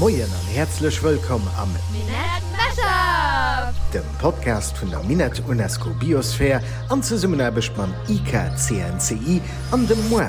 Moien an häerzlech wëllkomm am Minett Mashup! Dem Podcast vun der Minett UNESCO Biosphere an Zesummenaarbecht mam IKCNCI an dem moi.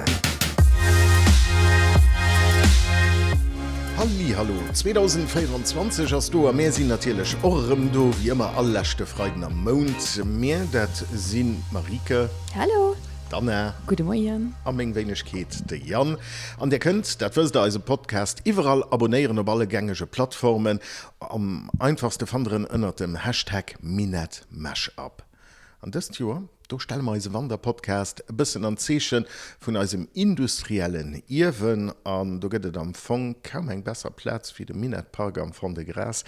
Halli hallo, 2024 ass do a mär sinn natierlech och erëm do, wéi ëmmer all leschte Freiden am Mount. Mär, dat sinn d'Marieke. Hallo. D'Anna. Gudde Moien. A meng Wéinegkeet, de Yann. An Dir kënnt, dat wësst Der, eise Podcast iwwerall abonéieren op alle gängege Plattformen. Am einfachste fannt Der en ënnert dem Hashtag MinetteMashup. An dëst Joer, do stelle mer eise Wanderpodcast e bëssen an d'Zeeche vun eisem industriellen Ierwen. An do gëtt et am Fong kaum eng besser Plaz wéi de Minett-Park am Fond-de-Gras,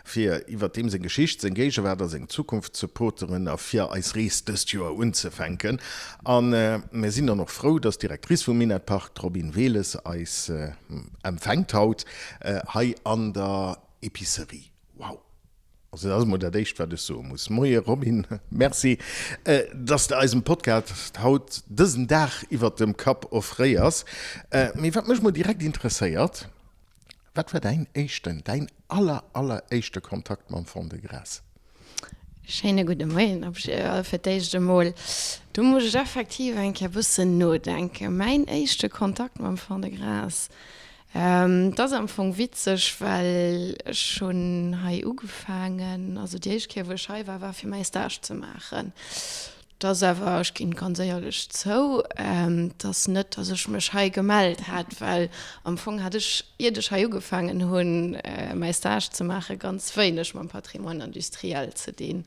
fir iwwer deem seng Geschicht, seng Géigewaart a seng Zukunft ze poteren a fir eis Rees dëst Joer unzefänken. A mir sinn dann och frou, dass d'Directrice vum Minett Park, d'Robine Wehles, eis empfänkt haut hei an der Epicerie. Wow! Also dat ass emol dat Éischt, wat ech soe muss. Moie Robine, merci, dass de eisem Podcast haut dësen Dag iwwert dem Kapp offréiers. Mee wat mech mol direkt interesséiert, Wat war däin éischten, däin aller, aller éischte Kontakt mam Fond-de-Gras? Schéine gudde Moien op fir d'éischt emol. Do muss ech effektiv eng Kéier e bëssen nodenken. Mäin éischte Kontakt mam Fond-de-Gras, dat ass am Fong witzeg, well ech hunn hei ugefaangen, also déi éischt Kéier wou ech hei war, war fir mäi Stage ze maachen. 't ass awer, ech ginn ganz éierlech zou, 't ass net, datt ech mech hei gemellt hat, well am Fong hat ech, iert ech hei ugefaangen hunn, mäi Stage ze maachen, ganz wéineg mam Patrimoine industriel ze dinn.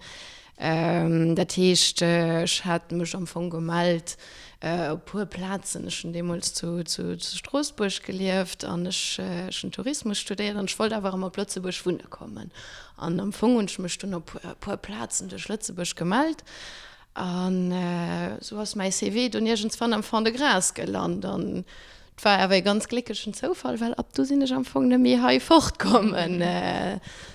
Dat heescht, ech hat mech am Fong gemellt op e puer Plazen. Ech hunn deemools zu Stroossbuerg gelieft an ech hunn Tourismus studéiert an ech wollt awer erëm op Lëtzebuerg wunne kommen. An am Fong hunn ech mech dunn op e puer Plazen duerch Lëtzebuerg gemellt an esou ass mäi CV dunn iergendswann am Fond-de-Gras gelant. An et war awer e ganz glécklechen Zoufall, well ab du sinn ech am Fong net méi hei fortkommen.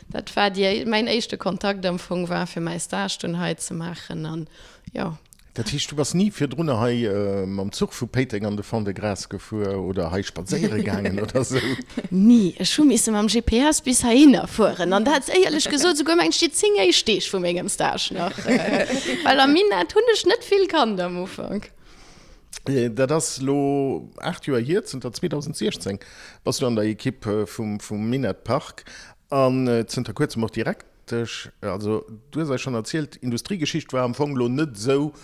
Dat war déi, mäin éischte Kontakt am Fong war fir mäi Stage dunn hei ze maachen an jo. Dat heescht, du bass ni virdrunner hei mam Zuch vu Péiteng an de Fond-de-Gras gefuer oder hei spadséiere gaangen oder sou? Ni. Ech hu misse mam GPS bis heihinner fueren an dat éierlech gesot souguer mengt ech déi 10 éischt Deeg vu mengem Stage nach, well am Minett hunn ech net vill kannt am Ufank. Dat ass elo 8 Joer hier, zënter 2016 bass du an der Ekipp vum Minett Park an zënter kuerzem och direkt. Dech, also du hues eis schonn erzielt, Industriegeschicht war am Fong lo net esou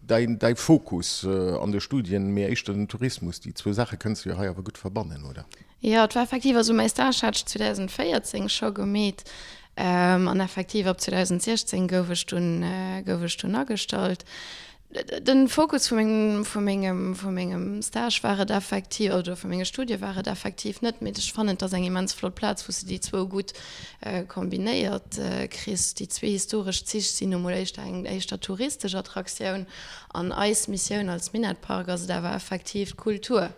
däin däi Fokus an de Studien, mee éischter den Tourismus. Déi zwou Saache kënns du jo hei awer gutt verbannen, oder? Jo, et war effektiv, also mäi Stage hat ech 2014 scho gemeet an effektiv ab 2016 gouf ech dunn gouf ech dunn agestallt. Den Fokus vu mengem, vu mengem, vu mengem Stage war et effektiv, oder vu menge Studie war et effektiv net, mee ech fannen et ass eng immens flott Plaz, wou s de déi zwou gutt kombinéiert kriss. Déi zwee historesch Zich sinn nu mol éischter eng éischter touristesch Attraktioun an eis Missioun als Minett-Park ass et awer effektiv d'Kultur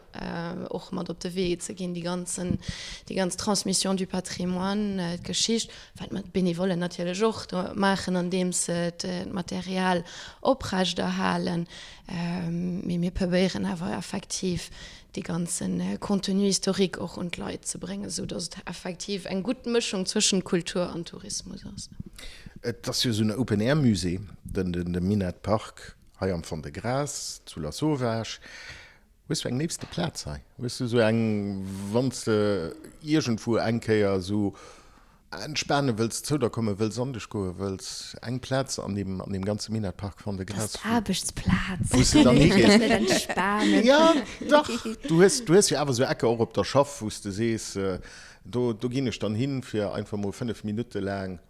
och mat op de Wee ze ginn, déi ganzen, déi ganz Transmission du patrimoine, d'Geschicht. Wat mer d'Benevollen natierlech och do maachen, andeems se d'Material oprechterhalen. Mee mir probéieren awer effektiv, dee ganze Contenu historique och un d'Leit ze bréngen, esou datt et effektiv eng gutt Mëschung zwëschent Kultur an Tourismus ass. Et ass jo esou en Open-Air-Musée, de Minett Park hei am Fond-de-Gras zu Lasauvage. Hues du eng léifste Plaz hei? Hues du sou eng, wann s de iergendwou eng Kéier sou entspane wëlls, zou der komme wëlls, an dech goe wëlls, eng Plaz an deem, an deem ganze Minett-Park Fond-de-Gras, wou. Dat ass d'Aarbechtsplaz. Wou s de dann higees. Net entspanen. Jo, dach, du hues, du hues jo awer sou Ecker och op der Schaff, wou s de sees, do, do ginn ech dann hin, fir einfach mol 5 Minutte laang.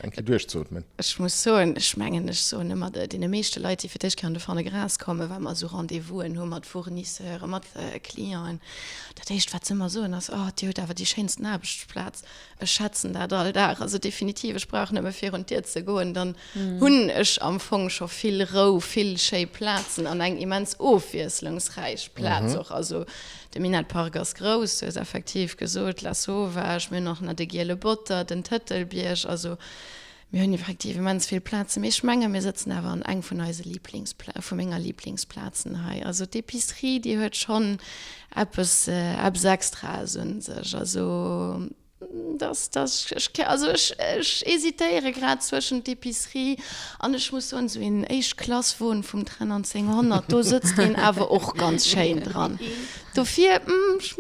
Eng Kéier duerchzeotmen. Ech muss soen, ech mengen, ech soen ëmmer deene meeschte Leit, déi fir d'éischt Kéier an de Fond-de-Gras kommen, well mer esou Rendez-vousen hu mat Fournisseuren, mat Clienten, dat éischt, wat se ëmmer soen, ass, Oh, Dir hutt awer déi schéinsten Aarbechtsplaz. Ech schätzen dat all Dag. Also definitiv, ech brauch nëmme virun d'Dier ze goen, dann hunn ech am Fong scho vill Rou, vill schéi Plazen an eng immens ofwiesslungsräich Plaz och. Also De Minett-Park ass grouss, du hues effektiv gesot, Lasauvage, mir hunn och nach de Giele Botter, den Tëtelbierg, also. Mir hunn effektiv immens vill Plazen, mee ech menge mir sëtzen awer an eng vun eise Lieblingspla vu menger Lieblingsplazen hei. Also d'Epicerie, déi huet schonn eppes, eppes Extraes un sech. Also dass, dass ech, also ech, ech hesitéiere grad zwëschent d'Epicerie an ech muss soen, esou een Éischtklasswon vum Train 1900, do sëtzt een awer och ganz schéin dran. Dofir, ech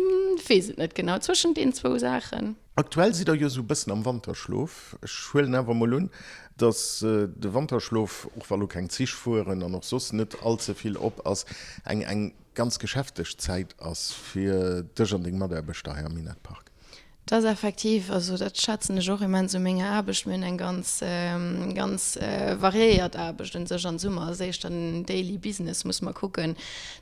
weess et net genau, zwëschent deenen zwou Saachen. Aktuell sidd der jo sou bëssen am Wanterschlof. Ech huelen awer mol un, dass de Wanterschlof, och wa lo keng Zich fueren an och soss net all ze vill op ass, eng eng ganz geschäfteg Zäit ass fir dech an deng Mataarbechter hei am Minett Park. Dat ass effektiv, also dat schätzen ech och immens u menger Aarbecht. Mir hunn eng ganz, ganz variéiert Aarbecht un sech. Am Summer ass éischter den Daily Business, muss mer kucken,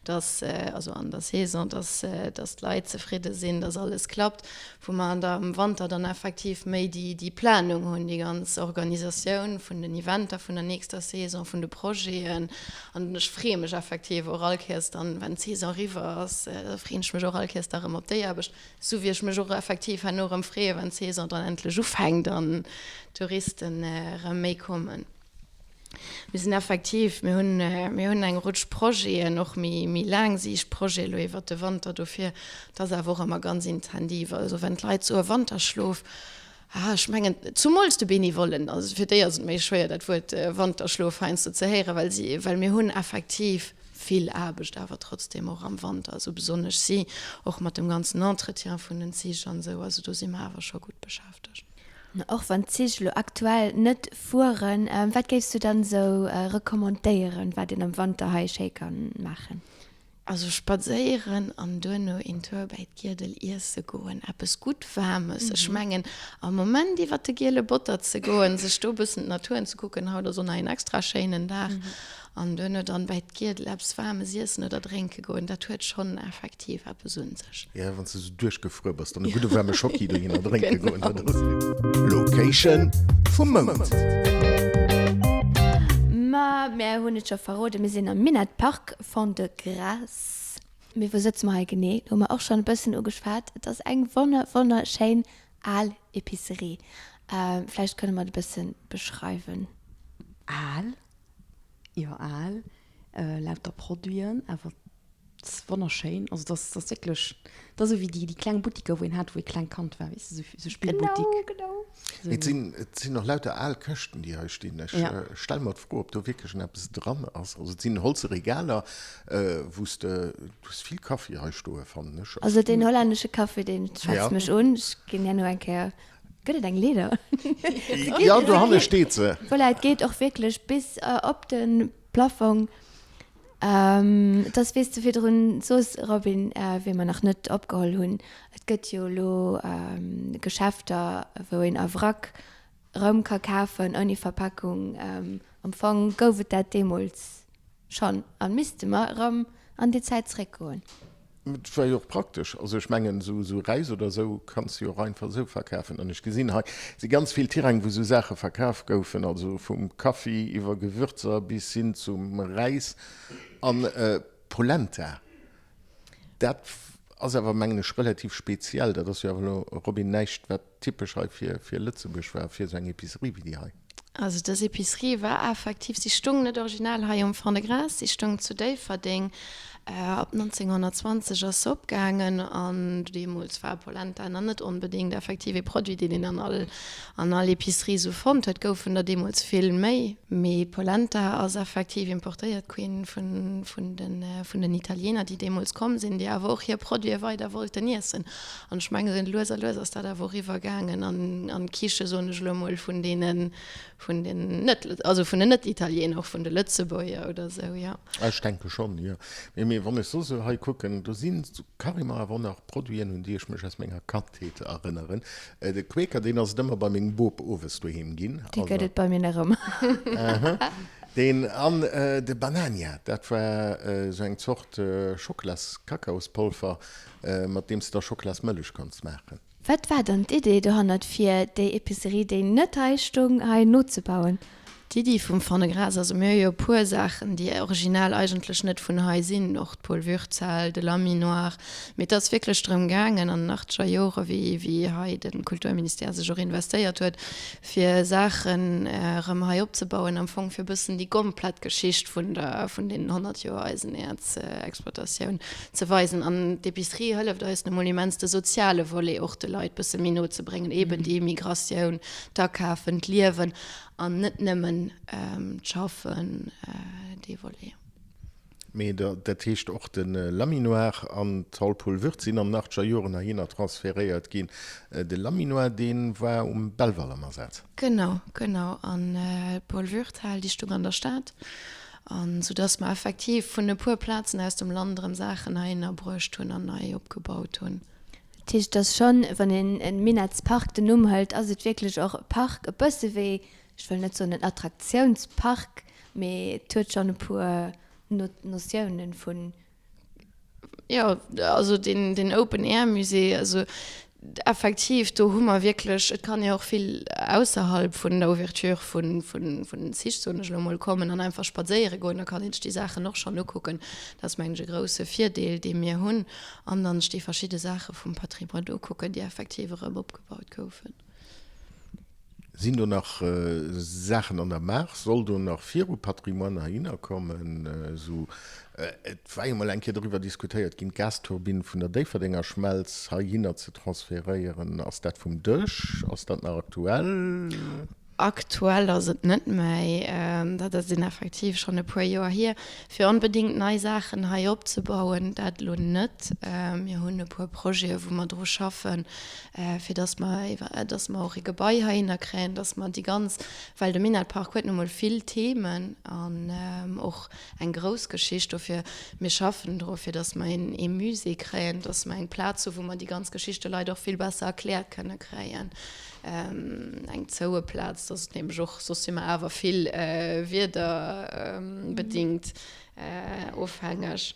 dass, also an der Saison, dass, dass d'Leit zefridde sinn, dass alles klappt. wou mer an der am Wanter dann effektiv méi déi déi Planung hunn, déi ganz Organisatioun vun den Eventer vun der nächster Saison, vun de Projeten. An ech freeë mech effektiv och all Kéiers dann, wenn d'Saison eriwwer ass, da freeën ech mech och all Kéiers da erëm op déi Aarbecht, esou wéi ech mech och effektiv herno erëm freeë wann d'Saison dann endlech ufänkt an d'Touristen erëm méi kommen. Mir sinn effektiv, mir hunn, mir hunn eng Rutsch Projeten, och méi, méi laangsiicht Projete elo iwwert de Wanter. Dofir, et ass awer och ëmmer ganz intendiv. Also wenn d'Leit soe Wanterschlof, ah, ech mengen, zumools de Benevollen, also fir déi ass et méi schwéier dat Wuert Wanterschlof heiansdo ze héieren, well si, well mir hunn effektiv vill Aarbecht awer trotzdem och am Wanter, also besonnesch si, och mat dem ganzen Entretien vun den Zich an esou, also do si mer awer scho gutt beschäftegt. Och wann d'Zich elo aktuell net fueren, wat géifs du dann esou recommandéieren, wat een am Wanter hei schéi kann maachen? Also spadséieren an duerno een Tour bäi d'Giedel iesse goen, eppes gutt Waarmes. Ech mengen am Moment iwwert de giele Botter ze goen, sech do e bëssen d'Natur unzekucken, haut ass och nach een extra schéinen Dag, An duerno dann bäi d'Giedel eppes Waarmes iessen oder drénke goen, dat huet schonn effektiv eppes un sech. Jo, wann s de sou duerchgefruer bass, dann e gudde waarme Schocki dohinner drénke goen, dat ass. Location vum Mount. Ma mär hunn et scho verroden, mir sinn am Minett Park Fond-de-Gras. Mee wou sëtze mer hei genee? Do hu mer och schonn e bëssen ugeschwat. Et ass eng wonner wonnerschéin al Epicerie. Vläicht kënne mer et e bësse beschreiwen. Al? Jo al, lauter Produiten, awer et ass wonnerschéin. Also dat ass wierklech, dat ass esou wéi déi déi kleng Buttiker wou een hat wou ee klengt Kand war, weess de, esou esou Spillbuttik. Genau, genau. Mee et sinn, et sinn och lauter al Këschten déi hei stinn. Ech stelle mer d'Fro ob do wierklech nach eppes dran ass. Also et sinn holze Regaler wou s de, du hues vill Kaffi hei stoe fannen ech. Also deen hollännesche Kaffi deen schwätzt mech un. Ech ginn herno eng Kéier Gëtt et eng Leeder? Jo, dohanne steet se. Voilà, et geet och wierklech bis op de Plafong. Et ass, wéi s de virdrun soos, Robin, wéi mer nach net opgeholl hunn, et gëtt jo elo Geschäfter, wou een a Vrac rëm ka kafen, ouni Verpackung. Am Fong gouf et dat deemools schonn a misste mer erëm an déi Zäit zeréckgoen. Et war jo och praktesch. Also ech mengen, esou Räis oder esou kanns de jo och einfach esou verkafen. An ech gesinn, hei si ganz vill Terrainen, wou esou Saache verkaf goufen, also vum Kaffi iwwer Gewürzer bis hin zum Räis an Polenta. Dat ass awer, mengen ech, relativ speziell. Dat ass jo awer elo, Robin, näischt, wat typesch hei fir Lëtzebuerg war, fir esou eng Epicerie wéi déi hei. Also dës Epicerie war effektiv, si stung net original hei um Fond-de-Gras, si stung zu Déifferdeng. Ab 1920 ass se opgaangen an deemools war Polenta nach net onbedéngt effektiv ee Produit, deen een an all, an all Epicerie esou fonnt huet. Goufen der deemools vill méi. Mee Polenta ass effektiv importéiert ginn vun, vun den, vun den Italiener, déi deemools komm sinn, déi awer och hir Produite weider wollten iessen. An ech mengen, lues a lues ass dat awer och iwwergaangen an, an d'Kiche, soen ech elo emol, vun deene, vun den net, also vun den Net-Italiener, och vun de Lëtzebuerger oder esou, jo. Ech denke schonn, jo. Mee, mee wann ech soss esou hei kucken, do si carrément awer och nach Produiten, un déi ech mech aus menger Kandheet erënneren. De Quäker, deen ass et ëmmer bei mengem Bop owes doheem ginn. Dee gëtt et bei mir nach ëmmer. Aha. Deen an de Banania, dat war esou eng Zort Schocklas-Kakaospolver, Mat deem s de da Schocklasmëllech kanns maachen. Wat war dann d'Idee dohannert fir déi Epicerie, déi net hei stung, hei nozebauen? D'Iddi vum Fond-de-Gras, also mir hu jo e puer Saachen, déi original eigentlech net vun hei sinn, och d'Paul Würth-Zell, de Laminoir, mee et ass wierklech drëm gaangen an den achteger Jore wéi wéi hei de Kulturministère sech och investéiert huet, fir Saachen erëm hei opzebauen, am Fong fir e bëssen déi komplett Geschicht vun der vun deenen 100 Joer Eisenäerzexploitatioun ze weisen. An d'Epicerie hëlleft eis nu mol immens, de soziale Volet och de Leit bësse méi no ze bréngen, eben déi Immigratioun, d'Akafen, d'Liewen. An net nëmmen d'Schaffen, dee Volet. Mee dat heescht och de Laminoir an d'Hall Paul Würth sinn an den achteger Joren heihinner transferéiert ginn. De Laminoir, dee war um Belval am Asaz. Genau, genau. An d'Paul Würth Hal, déi stung an der Stad. An soudass mer effektiv vun e puer Plazen aus dem Land erëm Saachen heihinner bruecht hunn an nei opgebaut hunn. Dat heescht, et ass schonn, wann een e Minettspark den Numm hëlt, ass et wierklech och e Park, e bësse wéi, ech wëll net soen en Attraktiounspark, mee et huet schonn e puer Notiounen vun. Jo, also deen Open-Air-Musée, also effektiv, do hu mer wierklech, et kann jo och vill ausserhalb vun der Ouverture vun den Zich, soen ech elo mol, kommen an einfach spadséiere goen, da kann een sech déi Saachen och schonn ukucken. Dat ass, mengen ech, e grousse Virdeel, dee mir hunn. An dann sech déi verschidde Saache vum Patrimoine ukucken, déi effektiv erëm opgebaut goufen. Sinn do nach Saachen an der Maach? Soll do nach viru Patrimoine heihinner kommen? Esou, et war jo mol eng Kéier doriwwer diskutéiert ginn, d'Gasturbinn vun der Déifferdenger Schmelz heihinner ze transferéieren. Ass dat vum Dësch? Ass dat nach aktuell? Aktuell ass et net méi, dat ass een effektiv schonn e puer Joer hier, fir onbedéngt nei Saachen hei opzebauen, dat elo net. Mir hunn e puer Projete wou mer dru schaffen, fir datt mer, datt mer och e Gebai heihinner kréien, datt mer déi ganz, well de Minett-Park huet nu mol vill Themen an och eng grouss Geschicht. Dofir, mir schaffen dru fir datt mer een ee Musée kréien, datt mer eng Plaz hu wou mer déi ganz Geschicht de Leit och vill besser erkläert kënne kréien. Eng zoue Plaz, dat ass et nämlech och, soss si mer awer vill wiederbedingt ofhängeg.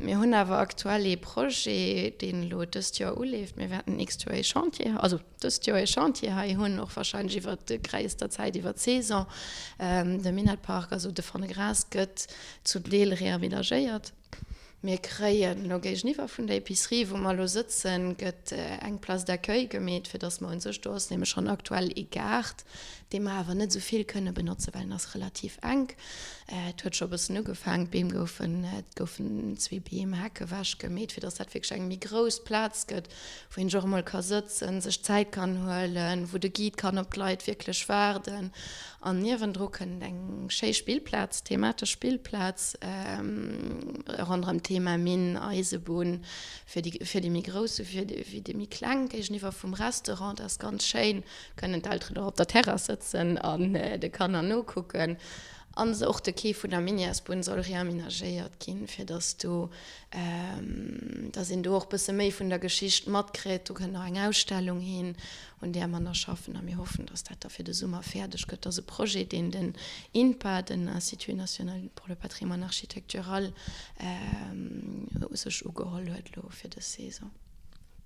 Mir hunn awer aktuell ee Projet, deen elo dëst Joer uleeft. Mir wäerten d'nächst Joer ee Chantier, also dëst Joer ee Chantier hei hunn, och warscheinlech iwwer de Gréisst der Zäit, iwwer d'Saison. De Minett-Park, also de Fond-de-Gras gëtt zum Deel reaménagéiert. Mir kréien elo géigeniwwer vun der Épicerie, wou mer elo sëtzen, gëtt eng Place d'accueil gemeet, fir dass mer un sech, do ass nämlech schonn aktuell ee Gaart, dee mer awer net esou vill kënne benotzen, well en ass relativ enk. Et huet scho e bëssen ugefaangen, d'Beem goufen, et goufen zwee Beem, Heck ewech gemeet, fir dass dat wierklech eng méi grouss Plaz gëtt, wou een sech och emol ka sëtzen, sech Zäit kann huelen, wou de Guide kann op d'Leit wierklech waarden. An niewendru kënnt eng schéi Spillplaz, thematesch Spillplaz ronderëm d'Thema Minn, Eisebunn, fir déi, fir déi méi Grouss souwéi fir déi méi Kleng. Géigeniwwer vum Restaurant, dat ass ganz schéin, kënnen d'Elteren och op der Terrass sëtzen an de Kanner nokucken. An och de Quai vun der Minièresbunn soll reamenagéiert ginn, fir dass do, dass een do och bësse méi vun der Geschicht matkritt. Do kënnt nach eng Ausstellung hin, un där mer nach schaffen a mir hoffen, dass dat da fir de Summer fäerdeg gëtt. Dat ass e Projet, deen den INPA, den Institut national pour le patrimoine architectural, u sech ugeholl huet elo fir dës Saison.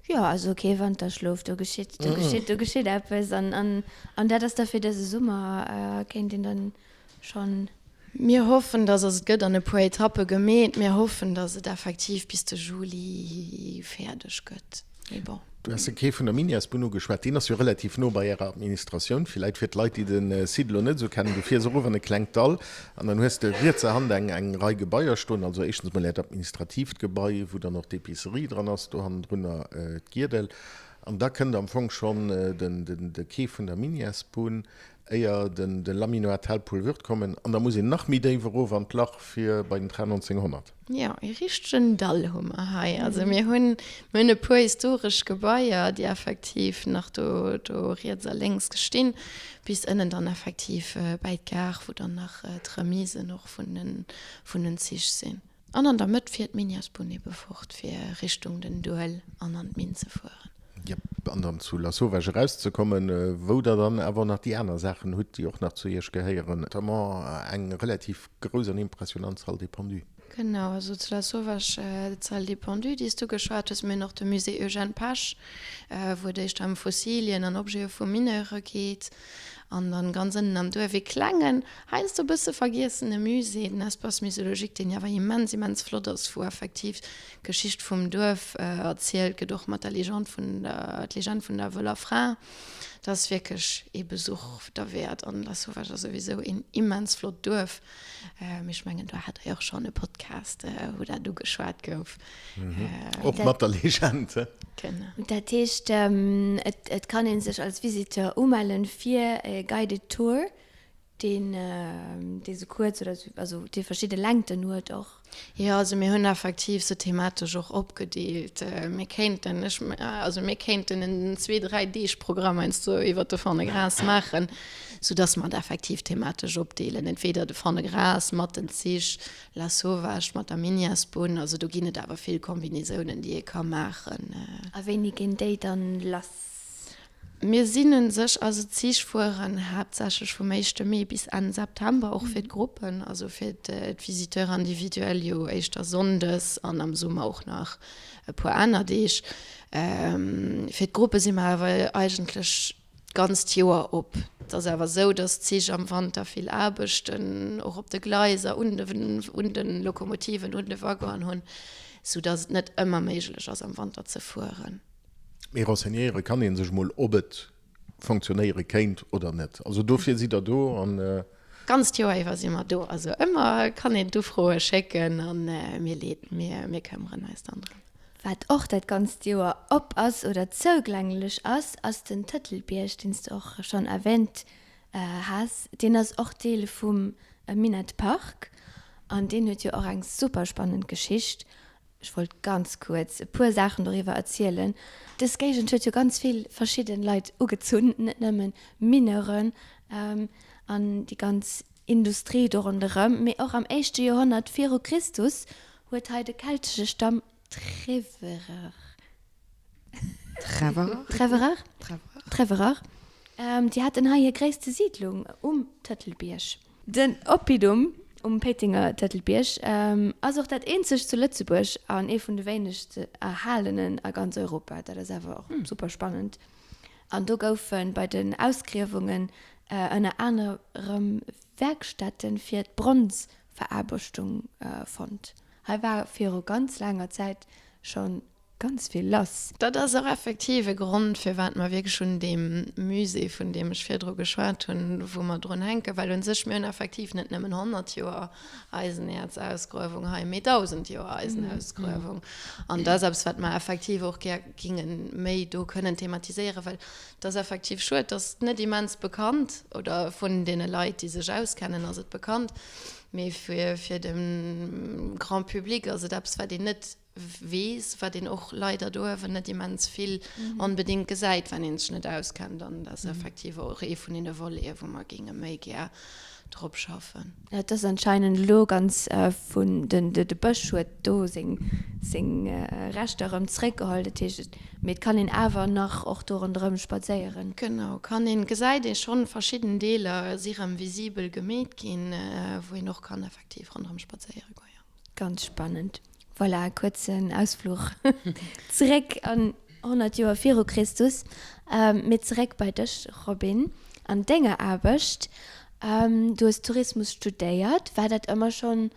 Jo, also kee Wanterschlof, do geschitt, do geschitt, do geschitt eppes an, an, an dat ass da fir dëse Summer, kéint een dann schonn. Mir hoffen, dass, also et gëtt an e puer Etappe gemeet, mir hoffen, dass et effektiv bis de Juli fäerdeg gëtt, mee bon. Du has de Quai vun der Minièresbunn ugeschwat, deen ass jo relativ no bei Ärer Administratioun. Villäit fir d'Leit, déi de Site elo net esou kennen, du fiers erof an e klengt Dall an dann hues de rietser Hand eng eng Rei Gebaier stoen, also éischtens mol Äert administratiivt Gebai, wou dann och d'Epicerie dran ass, do hannendrunner d'Giedel an da kënnt am Fong schonn den de Quai vun der Minièresbunn. Éier den de Laminoir Talpool würd kommen, an da muss een nach méi déif erof an d'Lach fir bei den Train 1900. Jo, ee richtegen Dall hu mer hei. Also mir hunn, mir hunn e puer historesch Gebaier, déi effektiv nach do, do riets a lénks stinn, bis ënnen dann effektiv bäi d'Gare, wou dann nach d'Remisen och vun den, vun den Zich sinn. An an der Mëtt fiert d'Miniasbunn ebe fort fir Richtung den Duel an an d'Minn ze fueren. Jep. an dann zu Lasauvage erauszekommen, wou Der dann awer och nach déi aner Saachen hutt, déi och nach zu Iech gehéieren, notamment eng relativ grouss an impressionant Salle des Pendus. Genau, also zu Lasauvage d'Salle des Pendus, déi s du geschwat hues. Mir hunn och de Musée Eugène Pesch, wou et éischter ëm Fossilien an Objete vu Mineure geet. An dann ganz ënnen am Duerf ee klengen, heiansdo e bësse vergiessene Musée, den Espace muséologique, deen awer immens, immens flott ass, wou effektiv d'Geschicht vum Duerf erzielt gëtt, och mat der Legende vun der, d'Legend vun der Wëller Fra. Dat ass wierklech ee Besuch derwäert. An Lasauvage ass souwisou een immens flott Duerf. Mee ech mengen, do hat Der jo och schonn e Podcast, wou dat ugeschwat gouf. Och mat der Legend, he? Genau. Dat heescht, et kann ee sech als Visiteur umellen fir e Guided Tour, deen dee sou kuerz oder sou, also dee verschidde Längten huet och. Jo, also mir hunn effektiv se thematesch och opgedeelt. Mir kéinten, ech, also mir kéinten en zwee-, dräi Deeg-Programm heiansdo iwwert de Fond-de-Gras maachen, soudass mer et effektiv thematesch opdeelen, entweder de Fond-de-Gras mat den Zich, Lasauvage mat der Miniasbunn, also do ginn et awer vill Kombinésounen, déi ee ka maachen. A wéini ginn déi dann lass? Mir sinn un sech, also d'Zich fueren haaptsächlech vum éischte Mee bis Enn September, och fir d'Gruppen, also fir d'Visiteurs individuels jo éischter sonndes an am Summer och nach e puer aner Deeg. Fir d'Gruppe si mer awer eigentlech d'ganzt Joer op. Et ass awer esou, datt d'Zich am Wanter vill Aarbechten och op de Gleiser, un de un de Lokomotiven, un de Waggonen hunn, soudatt et net ëmmer méiglech ass am Wanter ze fueren. Mee renseignéiere kann ee sech mol, ob et fonctionnéiere kéint oder net. Also dofir sidd Der do an. D'ganzt Joer iwwer si mer do. Also ëmmer kann een d'Ufroe schécken a mir leeden, mir këmmeren eis dann drëm. Wat och dat ganzt Joer op ass oder zougänglech ass, ass den Tëtelbierg, deen s de och schonn erwähnt has. Deen ass och Deel vum Minett Park an deen huet jo och eng super spannend Geschicht. Ech wollt ganz kuerz e puer Saachen doriwwer erzielen. Dës Géigend huet jo ganz vill verschidden Leit ugezunn, net nëmmen Mineuren an déi ganz Industrie do ronderëm, mee och am éischte Joerhonnert viru Christus huet hei de keltesche Stamm Treverer, Treverer? Treverer? Treverer, déi haten hei hir gréisste Siidlung um Tëtelbierg. Den Oppidum um Péitenger Tëtelbierg ass och dat eenzegt zu Lëtzebuerg an ee vun de wéinegst erhalenen a ganz Europa. Dat ass awer och super spannend. An do goufe bei den Ausgriewungen ënner anerem Werkstätte fir d'Bronzveraarbechtung fonnt. Hei war viru ganz laanger Zäit scho ganz vill lass. Dat ass och effektiv e Grond, firwat mer wierklech un deem Musée, vun deem ech virdru geschwat hunn, wou mer drun hänken, well u sech, mir hunn effektiv net nëmmen 100 Joer Eisenäerzausgruewung hei, mee 1.000 Joer Eisenausgruewung. An dat ass eppes, wat mer effektiv och gär ginge méi do kënnen thematiséieren, well et ass effektiv schued, dass et net immens bekannt, oder vun deene Leit, déi sech auskennen, ass et bekannt, mee fir de Grand public ass et eppes, wat een net weess, wat een och leider do uewen net immens vill onbedéngt gesäit, wann ee sech net auskennt. An dat ass effektiv och ee vun deene Voleten, wou mer géinge méi gär drop schaffen. Et ass anscheinend elo ganz vun, den de Bësch huet do seng seng Rechter erëm zeréckgeholl, dat heescht, mee et kann een awer nach och do ronderëm spadséieren. Genau, kann een, gesäit ee schonn, verschidden Deeler si rëm visibel gemeet ginn, wou een och kann effektiv ronderëm spadséiere goen, jo. Ganz spannend. Voilà, e kuerzen Ausfluch zeréck an 100 Joer viru Christus. Mee zeréck bei dech, Robin, an denger Aarbecht. Du hues Tourismus studéiert. War dat ëmmer schonn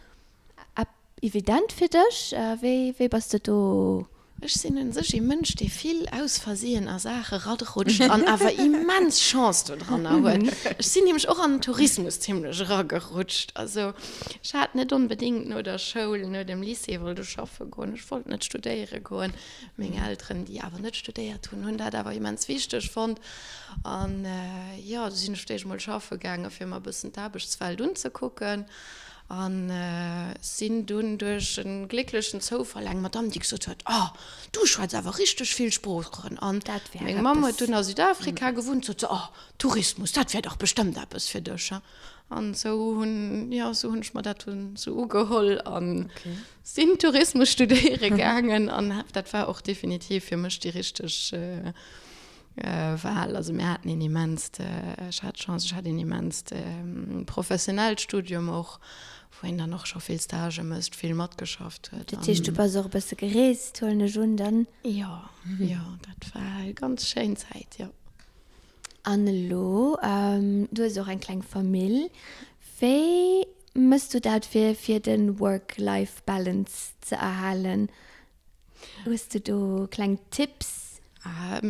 evident fir dech? Wéi bass de do Ech sinn un sech ee Mënsch, dee vill aus Versehen a Saache rarutscht an awer immens Chance dodranner huet. Ech sinn nämlech och an den Tourismus zimlech eragerutscht. Also ech hat net onbedéngt no der Schoul, no dem Lycée wollt ech schaffe goen, ech wollt net studéiere goen. Meng Elteren, déi awer net studéiert hunn, hunn dat awer immens wichteg fonnt. An jo, du sinn ech d'éischt mol schaffe gaange fir mer e bëssen d'Aarbechtswelt unzekucken. An sinn dunn duerch e glécklechen Zoufall eng Madame, déi gesot huet, Oh, du schwätz awer richteg vill Sproochen. An meng Mamm huet dunn a Südafrika gewunnt, sot se, Oh, Tourismus, dat wär dach bestëmmt eppes fir dech. An esou hunn, jo, esou hunn ech mer dat dunn esou ugeholl a sinn Tourismus studéiere gaangen. An dat war och definitiv fir mech déi richteg. Wahl. Also mir haten een immenst, ech hat d'Chance, ech hat een immenst professionellt Studium och, wou een dann och scho vill Stagë mécht, vill matgeschafft huet. Dat heescht, du bass och e bësse gereest, huelen ech un dann? Jo, jo, dat war eng ganz schéin Zäit, jo. An elo, du hues och eng kleng Famill, wéi mëss du dat fir fir de Work-Life-Balance ze erhalen? Hues du do kleng Tipps?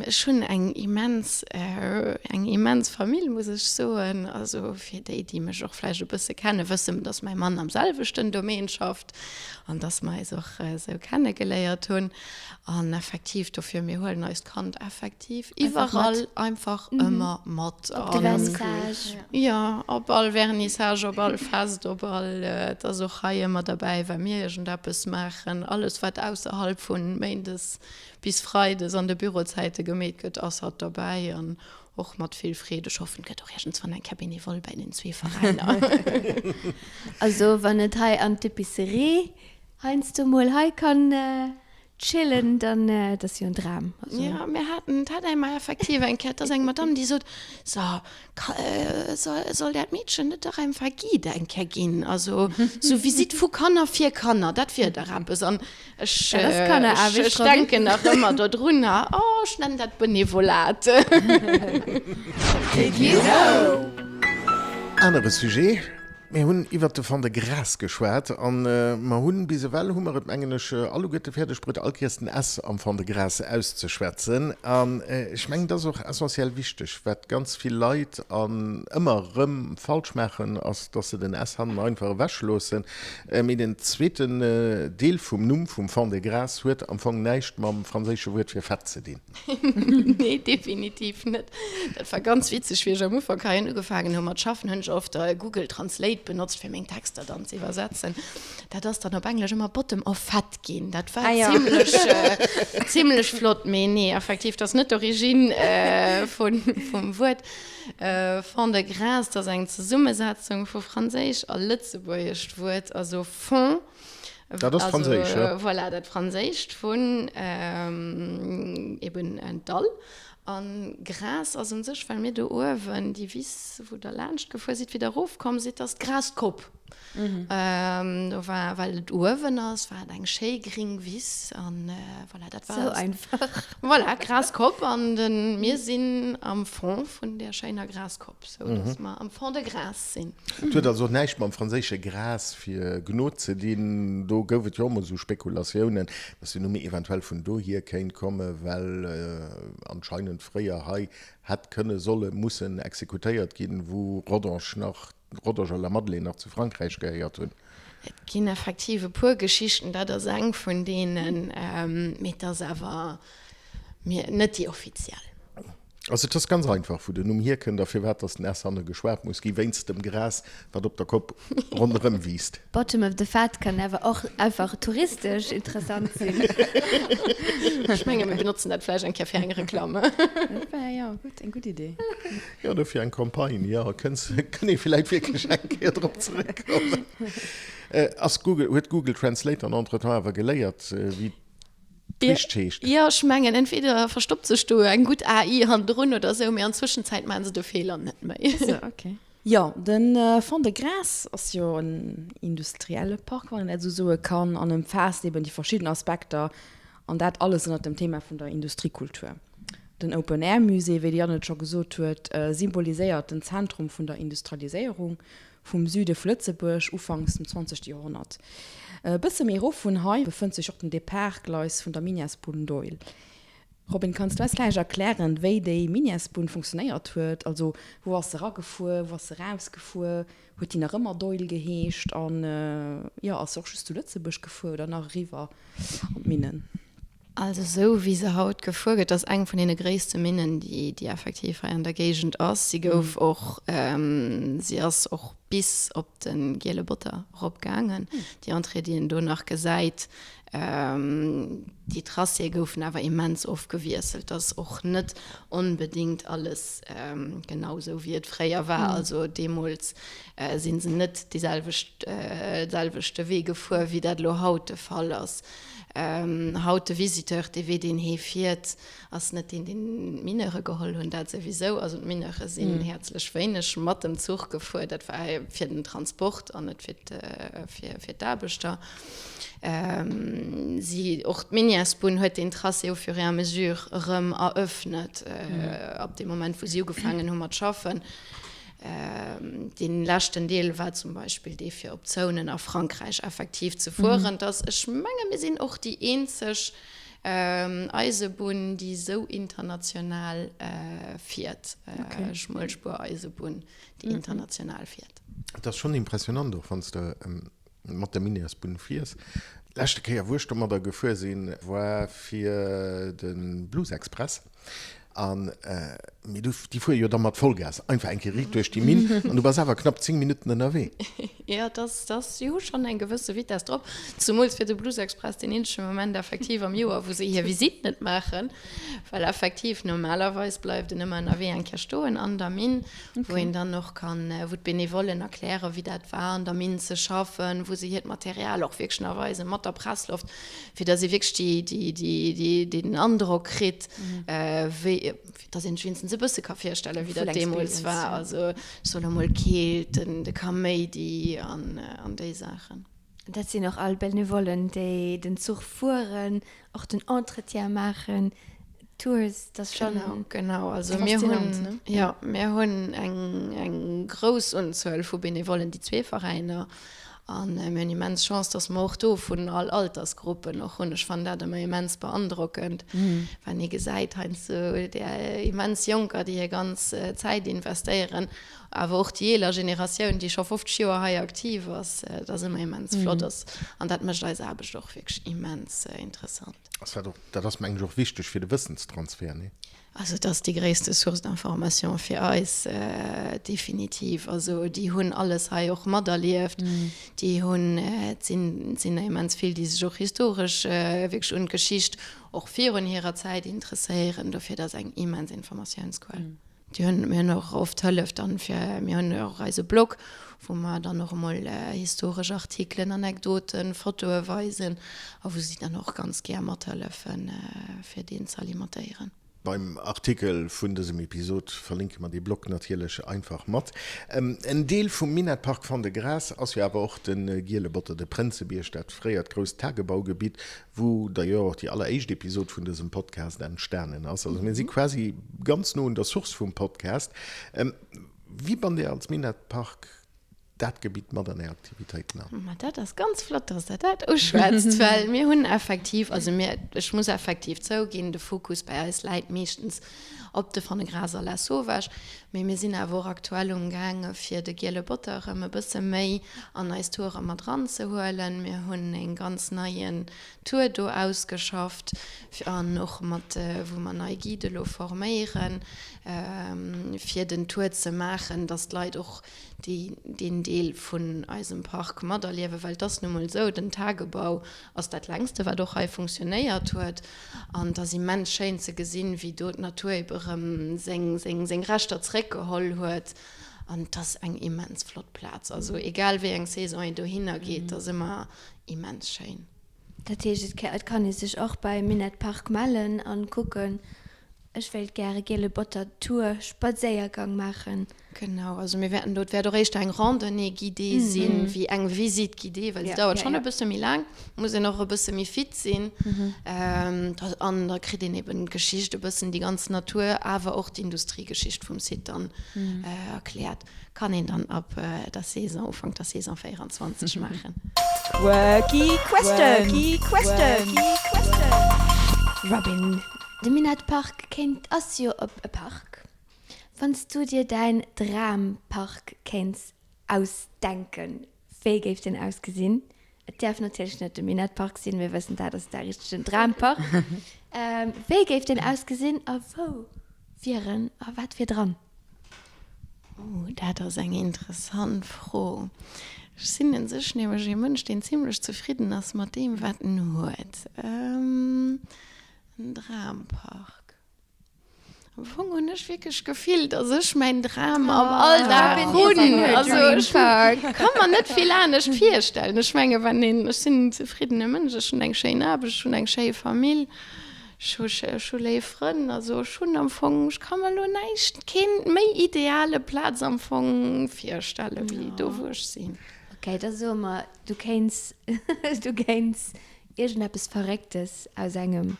Ech hunn eng immens, eng immens Famill, muss ech soen. Also fir déi, déi mech och vläicht e bësse kennen, wëssen, dass mäi Mann am selwechten Domaine schafft an dass mer eis och esou kennegeléiert hunn. An effektiv dofir, mir huelen eist Kand effektiv iwwerall einfach ëmmer mat. Op de Vernissage. Jo, op all Vernissage, op all Fest, op all, et ass och hei ëmmer derbäi, wa mir iergendeppes maachen. Alles, wat ausserhalb vu méindes bis freides an de Bürozäite gemeet gëtt, ass hatt derbäi an och mat vill Freed. Ech hoffen, et gëtt och iergendswann eng Kéier Bénévole bäi den zwee Veräiner. Also wann et hei an d'Epicerie heiansdo mol hei kann Chillen, dann dat ass jo en Dram. Also. Jo, mir haten, et hat eng mei effektiv eng Kéier, et ass eng Madame, déi sot, So, ka, soll, soll dat Meedchen net dach einfach Guide eng Kéier ginn? Also sou Visite vu Kanner fir Kanner, dat wier dach eppes. An ech, Dat ass Kanneraarbecht, ech denken nach ëmmer dodrunner, oh, ech nennen dat Benevolat. Did you know? Anere Sujet, Mir hunn iwwert de Fond-de-Gras geschwat an mer hunn, bis ewell hu mer et, mengen ech, alleguerte fäerdeg bruet, all Kéiers den S am Fond-de-Gras auszeschwätzen. An ech mengen, dat ass och essentiell wichteg. Wat ganz vill Leit an ëmmer erëm falsch maachen, ass, dass se den S hannen einfach ewechloossen. Mee den zweeten Deel vum Numm vum Fond-de-Gras huet am Fong näischt mam franséische Wuert fir Fett ze dinn. Nee, definitiv net. Dat war ganz witzeg, wéi ech am Ufank heihin ugefaangen hu mat schaffen, hunn ech oft Google Translate benotzt, fir meng Texter dann ze iwwersetzen. Dat ass dann op Englesch ëmmer bottom of fat ginn. Dat war zimlech, zimlech flott. Mee nee, effektiv, dat ass net d'Origine vun, vum Wuert. Fond de gras, dat ass eng Zesummesetzung vu franséisch a lëtzebuergescht Wuert, also Fond. Dat ass franséisch, jo. Voilà, dat Franséischt vun eben en Dall. A Gras ass un sech, well mir do uewen déi Wiss, wou Der laanscht gefuer sidd, wéi Der erofkomm sidd, ass d'Graskopp. Do war, well et uewen ass, war et eng schéi gring Wiss an voilà, dat war. Sou einfach. Voilà, Graskopp an de mir sinn am Fond vun där schéiner Graskopp, sou dass mer am Fond de Gras sinn. Et huet also och näischt mam franséische Gras fir Gnod ze dinn. Do gouf et jo och mol esou Spekulatiounen, dass den Numm eventuell vun dohier kéint kommen, well anscheinend fréier hei hätt kënne, solle, mussen exekutéiert ginn, wou Rodange nach, Rodange a Lamadelaine nach zu Frankräich gehéiert hunn. Et ginn effektiv e puer Geschichten, dat ass eng vun deenen, mee et ass awer net déi offiziell. Also et ass ganz einfach, wou den Numm hierkënnt a firwat dass den S hanne geschwat muss gi wéinst dem Gras, wat op der Kopp ronderëm wiisst. Bottom of the Fat kann awer och einfach touristesch interessant sinn. Ech menge mir benotzen dat vläicht eng Kéier fir eng Reklamm. Dat wär jo gutt, eng gutt Idee. Jo, oder fir eng Campagne, jo, kënns, kënn ee vläicht wierklech eng Kéier drop zeréckkommen. Ass Google, huet Google Translate dann entretemps awer geléiert, wéi d'Richt heescht? Jo, ech mengen, entweder verstoppt sech do eng gutt AI hannendrun oder esou, mee an Zwëschenzäit maache se de Feeler net méi. Sou, ok. Jo, de Fond de Gras ass jo en industrielle Park, wann een dat esou soe kann, an ëmfaasst eben déi verschidden Aspekter, an dat alles ënnert dem Thema vun der Industriekultur. Den Open-Air-Musée, wéi de Yann et scho gesot huet, symboliséiert den Zentrum vun der Industrialiséierung vum Süde vu Lëtzebuerg ufanks dem 20. Joerhonnert. E bësse méi erof vun hei befënnt sech och den Depart-Gleis vun der Minièresbunn Doihl. Robin, kanns du eis vläicht erklären, wéi déi Minièresbunn funktionéiert huet? Also, wou ass se eragefuer, wou ass se erausgefuer? Huet déi nach ëmmer Doihl geheescht? An jo, ass se och just zu Lëtzebuerg gefuer oder nach eriwwer an d'Minnen? Also esou wéi se haut gefuer gëtt, ass eng vun deene gréisste Minnen, déi déi effektiv hei an der Géigend ass. Si gouf och, si ass och. bis op de Giele Botter erop gaangen. Déi Entrée, déi een do nach gesäit, déi Tracéë goufen awer immens oft gewiesselt. Dat ass och net onbedéngt alles genau esou, wéi et fréier war. Also deemools si se net dee selwecht, selwechte Wee gefuer, wéi dat elo haut de Fall ass. Haut de Visiteur, dee Wee, deen hee fiert, Ass net deen, deen d'Mineure geholl hunn, dat souwisou. Also d'Mineure sinn häerzlech wéineg mat dem Zuch gefuer. Dat war fir den Transport an net fir d'Aarbechter. Si, och d'Minièresbunn huet deen Tracé au fur et à mesure erëm eröffnet, ab deem Moment, wou si ugefaangen hu mat schaffen. Dee leschten Deel war zum Beispill dee fir op Zounen a Frankräich effektiv ze fueren. Dass, ech menge mir sinn och déi eenzeg, Eisebunn, déi esou international fiert. Schmuelspuer-Eisebunn, déi international fiert. Et ass schonn impressionant, och wann s de mat der Minièresbunn fiers. Leschte Kéier, wou ech domadder gefuer sinn, war fir de Blues Express. An, mee du, déi fuere jo da mat Vollgas einfach eng Kéier riit duerch déi Minn an du bass awer knapp 10 Minutten ënnerwee. Jo, et ass, et ass, si hu schonn eng gewësse Vitess drop, zumools fir de Blues Express, deen eenzege Moment effektiv am Joer, wou se hir Visitt net maachen, well effektiv normalerweis bleift en ëmmer ënnerwee eng Kéier stoen an der Minn, wou een dann och kann, wou d'Benevollen erklären, wéi dat war an der Minn ze schaffen, wou se hiert Material och wierklech nach weisen, mat der Pressloft, fir datt ee wierklech déi, déi, déi, déi, deen Androck kritt, wéi, fir datt een sech wéinstens e bësse ka virstellen, wéi dat deemools war. Also ech soen elo mol d'Keelt, den, de Kaméidi an, an déi Saachen. Dat sinn och all Benevollen, déi den Zuch fueren, och den Entretien maachen, d'Tours, dat ass schonn. Genau, genau. Also mir hunn, jo, mir hunn eng, eng grouss Unzuel vu Benevollen, déi zwee Veräiner. A mir hunn immens Chance, dass mer och do vun all Altersgruppen och hunn. Ech fannen dat ëmmer immens beandrockend, wann ee gesäit heiansdo där immens Jonker, déi hir ganz Zäit investéieren, awer och déi eeler Generatioun, déi scho 50 Joer hei aktiv ass. Dat ass ëmmer immens flott an dat mécht eis Aarbecht och wierklech immens interessant. Dat ass, mengen ech, och wichteg fir de Wëssenstransfert, nee? Also et ass déi gréisste Source d'information fir eis, definitiv. Also déi hunn alles hei och materlieft. Déi hunn, et sinn, et sinn der immens vill, déi sech och historesch wierklech un d'Geschicht och virun hirer Zäit interesséieren. Dofir, dat ass eng immens Informatiounsquell. Déi hunn, mir hunn och oft Hëllef dann fir, mir hunn och eise Blog, wou mer dann och emol historesch Artikelen, Anekdoten, Fotoe weisen a wou si dann och ganz gär mathëllefen, fir deen ze alimentéieren. Beim Artikel vun dësem Episod verlinke mer dee Blog natierlech einfach mat. En Deel vum Minett-Park Fond-de-Gras ass jo awer och de Giele Botter, de Prënzebierg, dat fréiert grousst Tagebaugebitt, wou d'ailleurs och déi alleréischt Episod vun dësem Podcast entstanen ass. Also mir si quasi ganz no un der Source vum Podcast. Wéi bannt Dir als Minett-Park dat Gebitt mat an Är Aktivitéiten an? Ma dat ass ganz flott, dass Der dat uschwätzt, well mir hunn effektiv, also mir, ech muss effektiv zouginn, de Fokus bei eis läit meeschtens op de Fond-de-Gras a Lasauvage, mee mir sinn awer och aktuell umgaange fir de Giele Botter erëm e bësse méi an eis Toure mat eranzehuelen. Mir hunn e ganz neien Tour do ausgeschafft an och mat, wou mer nei Guidë lo forméieren, fir den Tour ze maachen, dass d'Leit och déi deen Deel vun eisem Park materliewen, well et ass nu mol esou, den Tagebau ass dat längste wat och hei funktionéiert huet an et ass immens schéin ze gesinn, wéi do d'Natur ebe rëm seng, seng, seng Rechter zeréckgeholl huet an et ass eng immens flott Plaz. Also egal wéi eng Saison een dohinner geet, et ass ëmmer immens schéin. Dat heescht, et kann ee sech och beim Minett Park mellen an kucken, ech wéilt gäre Giele Botter Tour, Spadséiergang maachen. Genau, also mir wäerten do, et wäert och éischter eng Randonnée guidée sinn, wéi eng Visite guidée, well se dauert schonn e bësse méi laang, muss een och e bësse méi fit sinn. An da kritt een eben d'Geschicht e bëssen, déi ganz Natur, awer och d'Industriegeschicht vum Site dann erkläert. Kann een dann ab der Saison, Ufank der Saison 24 maachen. Quirky Question! Robin, de Minett Park kéint, ass jo op e Park. Wann s du dir däin Drampark kéints ausdenken, wéi géif deen ausgesinn? Et däerf natierlech net de Minett Park sinn, mir wëssen dat ass däi richtegen Drampark. Wéi géif deen ausgesinn a wou wier en a wat wier dran? Oh, dat ass eng interessant Fro. Ech sinn un sech nämlech ee Mënsch, deen zimlech zefridden ass mat deem, wat en huet. En Drampark. Am Fong hunn ech wierklech d'Gefill, dass ech mäin Dram am Alldag hunn. Also ech ka mer net vill anescht virstellen. Ech menge wann een, ech sinn en zefriddene Mënsch, ech hunn eng schéin Aarbecht, ech hunn eng schéi Famill, ech hu ech hu léif Frënn. Also ech hunn am Fong, ech ka mer elo näischt, keen méi ideale Plaz am Fong virstelle wéi do wou ech sinn. Ok, da soe mer, du kéints, du kéints iergendeppes Verrécktes aus engem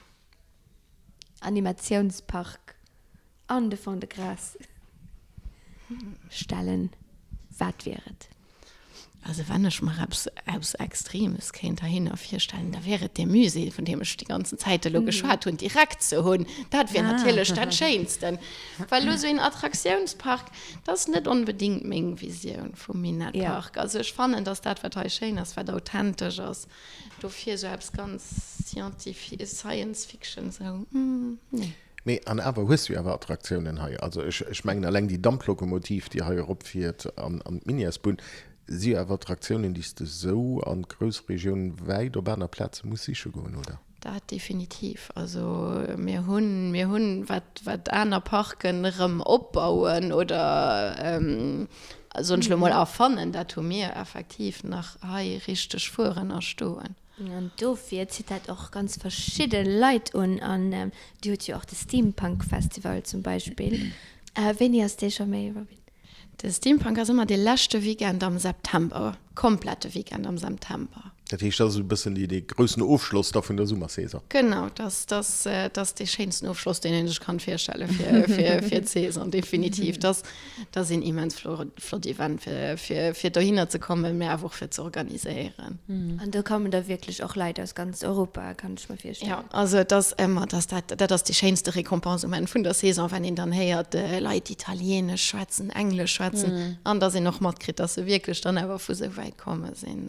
Animatiounspark an de Fond-de-Gras stellen, wat wier et? Also wann ech mer eppes, eppes Extremes kéint heihinner virstellen, da wär et dee Musée, vun deem ech déi ganzen Zäit elo geschwat hunn, direkt ze hunn. Dat wier natierlech dat Schéinsten. Well elo esou een Attraktiounspark, dat ass net onbedéngt meng Visioun vum Minett-Park. Also ech fannen, datt dat, wat hei schéin ass, wat authentesch ass, Dofir sou eppes ganz scientifi-, Science Fiction sou, nee. Mee an awer hues du jo awer Attraktiounen hei. Also ech, ech mengen alleng déi Damplokomotiv, déi hei eropfiert an, an d'Minièresbunn si jo awer Attraktiounen, déi s de sou an d'Groussregioun wäit op aner Plaze muss siche goen, oder? Dat definitiv. Also mir hunn, mir hunn, wat, wat aner Parken erëm opbauen oder, soen ech elo mol, erfannen, dat hu mir effektiv nach hei richteg fueren a stoen. An dofir zitt dat och ganz verschidde Leit un. An Dir hutt jo och de Steampunk Festival zum Beispill. Wéini ass dee scho méi, Robin? De Steampunk ass ëmmer de leschte Weekend am September, komplette Weekend am September. Dat heescht, dat ass esou e bëssen dee groussen Ofschloss da vun der Summersaison? Genau, dat ass dee schéinsten Ofschloss, deen een sech kann virstelle fir d'Saison, definitiv. Dat ass een immens flott Event, fir dohinner ze kommen, mä awer och fir ze organiséieren. An do kommen da wierklech och Leit aus ganz Europa, kann ech mer virstellen. Jo, also et ass ëmmer, dass dat, dat ass déi schéinste Récompense um Enn vun der Saison, wann een dann héiert, Leit Italienesch schwätzen, Englesch schwätzen an dass een och matkritt, dass se wierklech dann awer vu sou wäit komme sinn.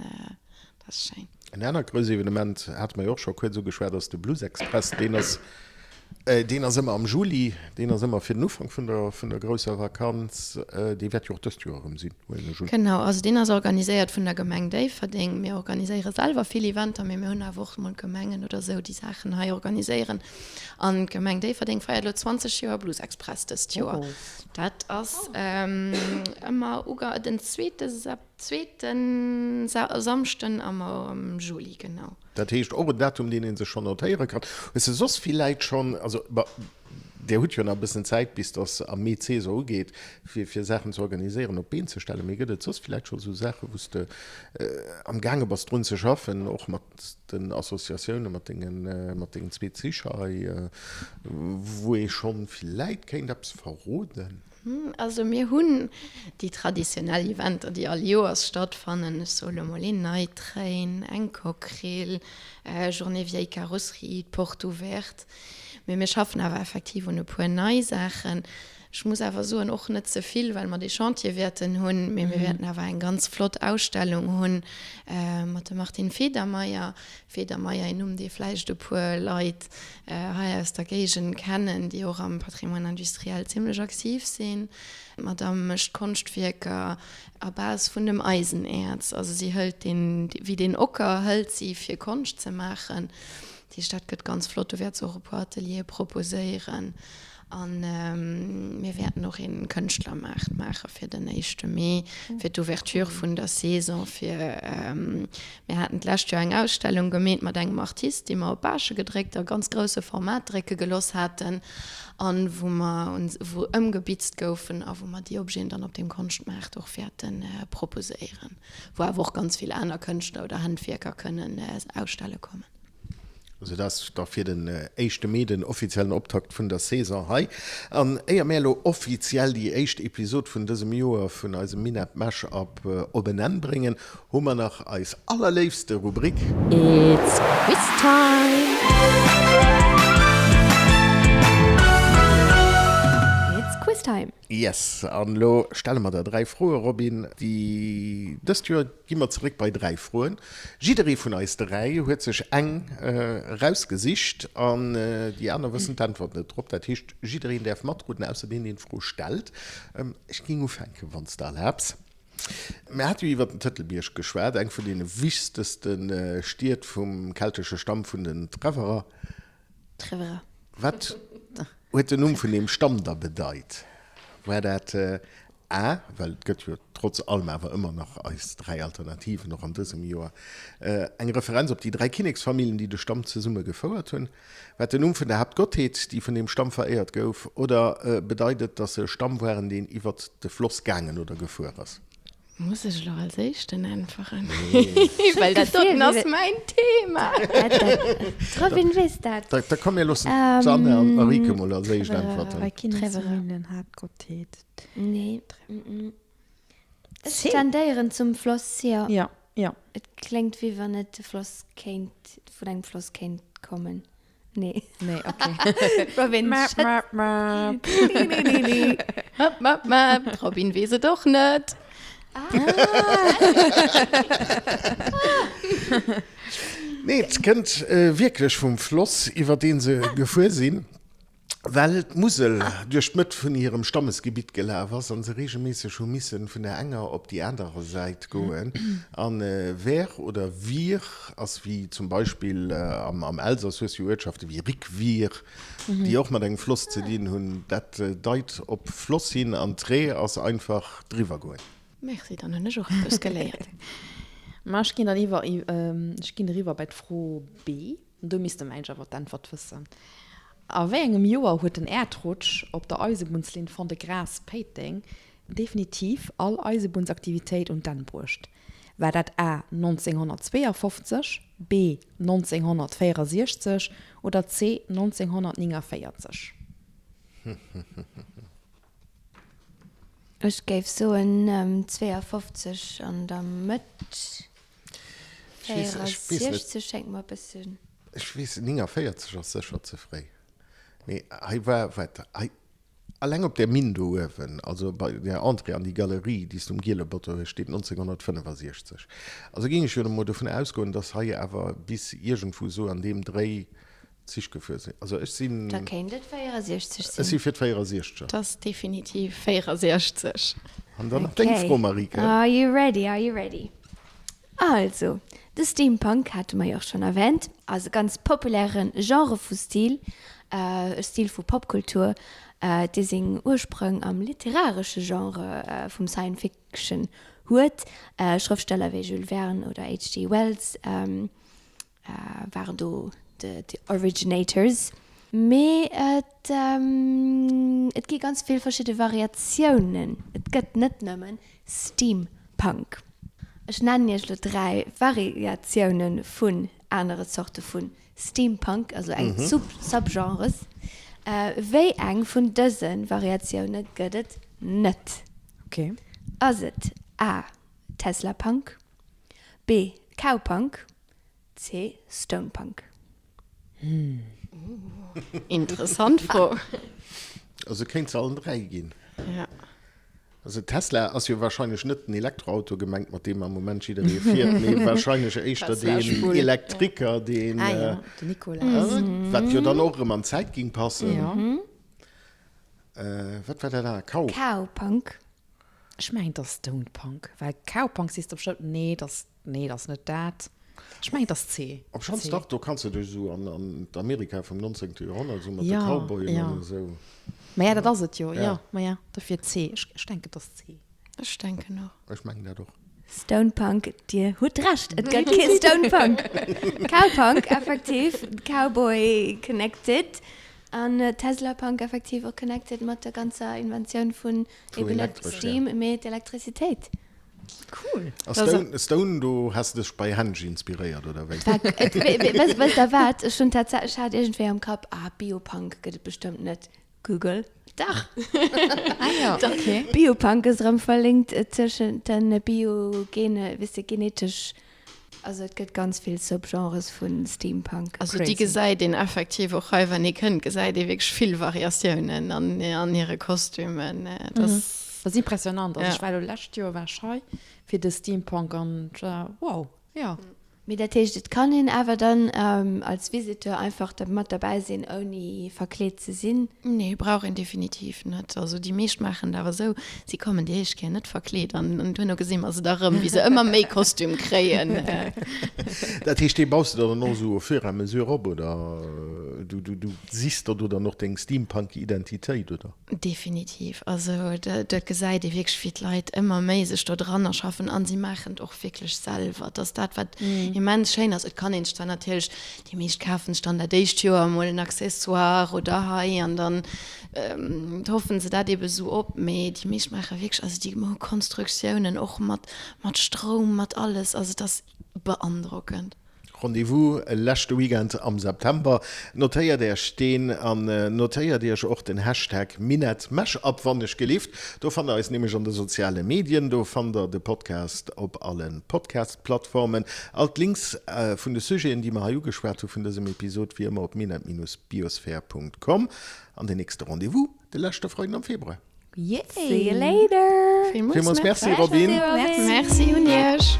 Dat ass schéin. En anert grousst Evenement hate mer jo och scho kuerz ugeschwat, ass de Blues Express. Deen ass, deen ass ëmmer am Juli, deen ass ëmmer fir den Ufank vun der, vun der grousser Vakanz. Dee wäert jo och dëst Joer erëm sinn, huelen ech un. Genau, also deen ass organiséiert vun der Gemeng Déifferdeng. Mir organiséiere selwer vill Eventer, mee mir hunn awer och mol Gemengen oder esou, déi Saachen hei organiséieren. An d'Gemeng Déifferdeng feiert elo 20 Joer Blues Express dëst Joer. Dat ass ëmmer uga, den zweete Sep, zweete Samschden am Juli, genau. Dat heescht och en Datum, deen ee sech schonn notéiere kann. Hues de soss villäit schonn, also bon, Dir hutt jo nach e bëssen Zäit, bis datt am Mee d'Saison ugeet, fir fir Saachen ze organiséieren, op d'Been ze stellen, mee gëtt et soss villäit scho sou Saachen, wou s de amgaange bass drun ze schaffen, och mat den Associatiounen, mat dengen, mat dengen zwee Zich hei, wou ee schonn villäit kéint eppes verroden? Also mir hunn déi traditionell Eventer, déi all Joers stattfannen. Ech soe lo mol een Night Train, eng Cockrill, Journée Vieille Carrosserie, d'Porte ouverte. Mee mir schaffen awer effektiv un e puer nei Saachen. Ech muss awer soen, och net ze vill, well mer dee Chantier wäerten hunn. Mee mir wäerten awer eng ganz flott Ausstellung hunn mat dem Martine Federmeyer. Federmeyer, een Numm, dee vläicht e puer Leit hei aus der Géigend kennen, déi och am Patrimoine industriel zimlech aktiv sinn. D'Madame mécht Konschtwierker a Base vun dem Eisenäerz, also si hëlt deen, wéi deen Ocker hëlt si fir Konscht ze maachen. Dat heescht, dat gëtt ganz flott. Do wäert se och e puer Ateliere proposéieren. A mir wäerten och ee Kënschtlermaart maache fir den éischte Mee, fir d'Ouverture vun der Saison. Fir, mir haten d'lescht Joer eng Ausstellung gemeet mat engem Artist, déi mer op Bâche gedréckt a ganz grousse Format drécke geloss haten a wou mer ons, wou ëmgebitzt goufen a wou mer déi Objeten dann op deem Konschtmaart och wäerte proposéieren, wou awer och ganz vill aner Kënschtler oder Handwierker kënnen ausstelle kommen. Also dat ass da fir den éischte Mee den offiziellen Optakt vun der Saison hei. An éier mär elo offiziell déi éischt Episod vun dësem Joer vun eisem Minett Mash-Up op en Enn bréngen, hu mer nach eis allerléifste Rubrik. It's Quiz Time! It's Quiz. Quiz Time! Yes, an elo stelle mer der 3 Froe, Robin. Déi dëst Joer gi mer zeréck bei 3 Froen. Jidderee vun eis 3 huet sech eng erausgesicht an déi aner wëssen d'Äntwert net drop. Dat heescht, jiddereen däerf matroden, ausser deen, deen d'Fro stellt. Ech géing ufänken, wann s de erlaabs. Mir hate jo iwwer den Tëtelbierg geschwat, eng vun deene wichtegste Stied vum keltesche Stamm vun den Treverer. Treverer. Wat huet den Numm vun deem Stamm da bedeit? War dat A, well et gëtt jo trotz allem awer ëmmer nach eis 3 Alternativen, och an dësem Joer, eng Referenz op déi 3 Kinneksfamilljen, déi de Stamm zesumme gefouert hunn? War et den Numm vun der Haaptgottheet, déi vun deem Stamm veréiert gouf? Oder bedeit et, datt se e Stamm waren, deen iwwert de Floss gaangen oder gefuer ass? Muss ech elo als éischten äntweren? Well dat doten ass mäin Thema. D'Robin weess dat. Da komm mir loossen d'Jeanne an d'Marieke mol als éischt äntwerten. Bei Kinneksfamilljen, Haaptgottheet. Nee. Ech tendéieren zum Floss, jo. Jo, jo. Et kléngt wéi wann et de Floss kéint, vun engem Floss kéint kommen. Nee. Nee, okay. Robin Map, map, map. Nee, nee, nee, nee. Map, map, map. Robin weess et och net. Ah. Nee, et kënnt wierklech vum Floss, iwwer dee se gefuer sinn. Well d'Musel duerch d'Mëtt vun hirem Stammesgebitt gelaf ass an se reegelméisseg hu missen vun der enger op déi anerer Säit goen. An Ver oder Vir ass wéi zum Beispill am Elsass hues du jo Uertschafte wéi Riquewihr, déi och mat engem Floss ze dinn hunn. Dat deit op Floss hin an Tré ass einfach driwwer goen. Merci, dann hunn ech och eppes geléiert. Ma ech ginn dann iwwer, ech ginn eriwwer bei d'Fro B. Do misste mer eigentlech awer d'Äntwert wëssen. A wéi engem Joer huet den Äerdrutsch op der Eisebunnslinn Fond-de-Gras-Péiteng definitiv all Eisebunnsaktivitéit un d'Enn bruecht? War dat A 1952, B 1964 oder C 1949? Ech géif soen 52 an der Mëtt. 64 schéngt mer e bëssen. Ech weess, 49 ass sécher ze fréi. Mee hei war, wat hei alleng op där Minn do uewen, also bei där Entrée an déi Galerie, déi s de um Giele Botto hues, steet 1965. Also géing ech jo emol dovun ausgoen, dass hei awer bis iergendwou esou an deem Dréi Zich gefuer sinn. Also ech sinn. Da kéint et 64 sinn. Ech si fir d'64er. Et ass definitiv 64. An dann nach deng Fro, Marieke. Are you ready, are you ready? Also, de Steampunk hate mer jo och schonn erwähnt, ass e ganz populäre Genre vu Stil, e Stil vu Popkultur, dee seng Ursprëng am literaresche Genre vum Science-Fiction huet. Schrëftsteller wéi Jules Verne oder HG. Wells waren do déi Originators. Mee et et gi ganz vill verschidde Variatiounen. Et gëtt net nëmmen Steampunk. Ech nennen iech elo 3 Variatioune vun anere Zorte vu Steampunk, also eng Sub Subgenres. Wéi eng vun dëse Variatioune gëtt et net? Okay. Ass et A, Teslapunk, B, Cowpunk, C, Stonepunk? Interessant Fro. Also kéint se allen 3 ginn. Ja. Also Tesla ass jo wahrscheinlech net den Elektroauto gemengt, mat deem am Moment jidderee fiert, mee wahrscheinlech éischter deen Elektriker, deen. Ah jo, den Nicolas. Wat jo dann och erëm an d'Zäit ging passen. Jo. Wat war dat anert? Cow? Cowpunk. Ech mengen et ass Stonepunk, well Cowpunk sees de bestëmmt, nee et ass, nee et ass net dat. Ech mengen et ass C. Obschonns dach, do kanns de dech esou an an d'Amerika vum 19. Joerhonnert, esou mat de Cowboyen an esou. Maja dat ass et jo, jo, maja dofir C. Ech ech denken et ass C. Ech denken och. Ech mengen dat och. Stonepunk, dir hutt Recht, et gëtt kee Stonepunk. Cowpunk effektiv, Cowboy connected an Teslapunk effektiv och connected mat der ganzer Inventioun vun Eben net Steam, mee d'Elektrizitéit. Cool. A Stone, Stone, do has de dech bei Henge inspiréiert, oder wéi? Wësst der wat, ech hunn tatsächlech, ech hat iergendwéi am Kapp, ah, Biopunk gëtt et bestëmmt net. Google, dach! Ah jo, okay. Biopunk ass erëm verlinkt tëschent de biogene, weess de, genetesch. Also et gëtt ganz vill Subgenres vu Steampunk. Also déi gesäit een effektiv och hei, wann ee kënnt, gesäit ee wierklech vill Variatiounen an hire Kostümen. Dat ass impressionant. Also ech war elo lescht Joer war ech hei fir de Steampunk an et war wow, jo. Mee dat heescht, et kann een awer dann als Visiteur einfach mat derbäi sinn, ouni verkleet ze sinn? Nee, brauch een definitiv net. Also déi meescht maachen et awer esou, si kommen déi éischt Kéier net verkleet an duerno gesi mer se da rëm, wéi se ëmmer méi Kostüm kréien. Dat heescht, dee baus de der dann och esou au fur et à mesure op, oder du sichs der do dann och deng Steampunk-Identitéit, oder? Definitiv. Also dat gesäit ee wierklech, wéi d'Leit ëmmer méi sech do dran erschaffen an si maachen et och wierklech selwer. Et ass dat, wat immens schéin ass. Et kann een sech zwar natierlech, déi meescht kafen sech dann dat éischt Joer emol en Accessoire oder hei an dann toffen se dat ebe sou op, mee déi meescht maache wierklech, also déi hu Konstruktiounen och mat mat Stroum, mat alles, also et ass beandrockend. Rendez-vous leschte Weekend am September. Notéiert Äech deen an notéiert Iech och den Hashtag MinetteMashup wann ech gelift. Do fannt der eis nämlech an de soziale Medien. Do fannt der de Podcast op alle Podcast-Plattformen. All d'Links vun de Sujeten, déi mer hei ugeschwat hu vun dësem Episod, wéi ëmmer op minett-biosphere.com. An den nächste Rendez-vous de leschte Freiden am Februar. See you later! Villmools Merci Robin! Merci un Iech!